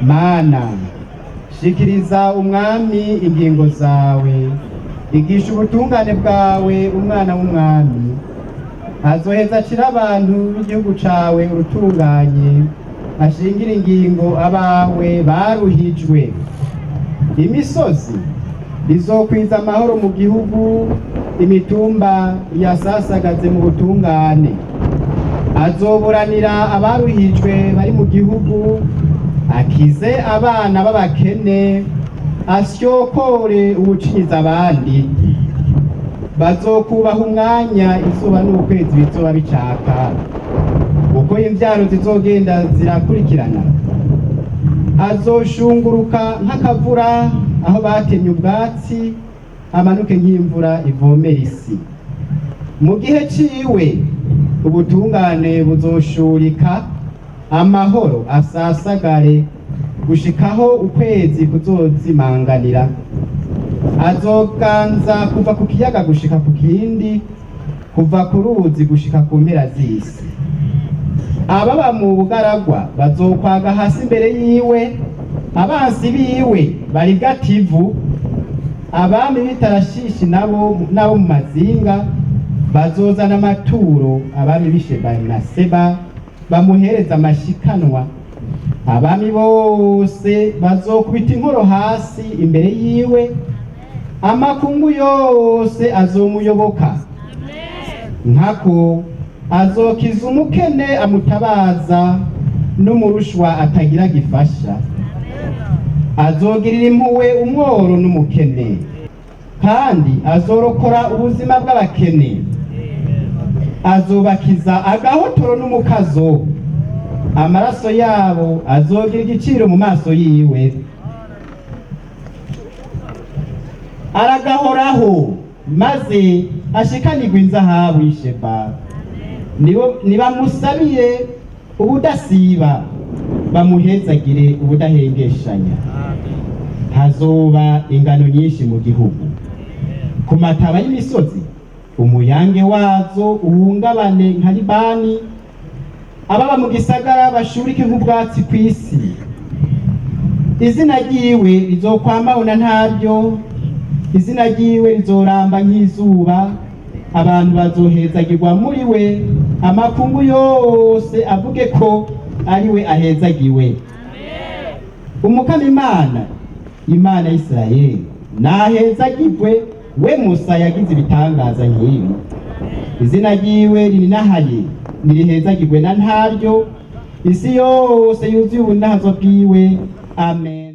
Mana, shikiriza umwami ingingo zawe, igisha ubutungane bwawe umwana w'umwami. Azoheza acire abantu b'igihugu cawe urutunganye, ashingire ingingo abawe baruhijwe. Imisozi izokwiza amahoro mu gihugu, imitumba yasasagaze mu butungane. Azoburanira abaruhijwe bari mu gihugu, akize abana b'abakene, asyokore uwucinyiza abandi. Bazokubaha umwanya izuba n'ukwezi bizoba bicaka, uko imvyaro zizogenda zirakurikirana. Azoshunguruka nk'akavura aho batemye ubwatsi, amanuke nk'imvura ivomera isi. Mu gihe ciwe ubutungane buzoshurika, amahoro asasagare gushikaho ukwezi kuzozimanganira. Azoganza kuva ku kiyaga gushika ku kindi, kuva ku ruzi gushika ku mpera z'isi. Ababa mu bugaragwa bazokwaga hasi imbere yiwe, abansi biwe barigata ivu. Abami b'Itarashishi nabo mu mazinga bazozana amaturo, abami b'i Sheba na Seba bamuhereza amashikanwa. Abami bose bazokubita inkoro hasi imbere yiwe, amakungu yose azomuyoboka. Nkako azokiza umukene amutabaza, n'umurushwa atagira gifasha. Azogirira impuhwe umworo n'umukene, kandi azorokora ubuzima bw'abakene. Azobakiza agahotoro n'umukazo, amaraso yabo azogira igiciro mu maso yiwe. Aragahoraho maze ashikanirwe inzahabu y'Isheba. Nibamusabire ubudasiba, bamuhezagire ubudahengeshanya. Hazoba ingano nyinshi mu gihugu, ku mataba y'imisozi umuyange wazo uhungabane nka Libani. Ababa mu gisagara bashurike nk'ubwatsi kw'isi. Izina ryiwe rizokwamaho na ntaryo, izina ryiwe rizoramba nk'izuba. Abantu bazohezagirwa muri we, amakungu yose avuge ko ari we ahezagiwe. Umukama Imana, Imana y'Isirayeli, nahezagirwe, we Musa yagize ibitangaza nk'ibi. Izina ryiwe rininahaye nirihezagirwe na ntaryo, isi yose yuzuye ubunahazo bwiwe. Amen.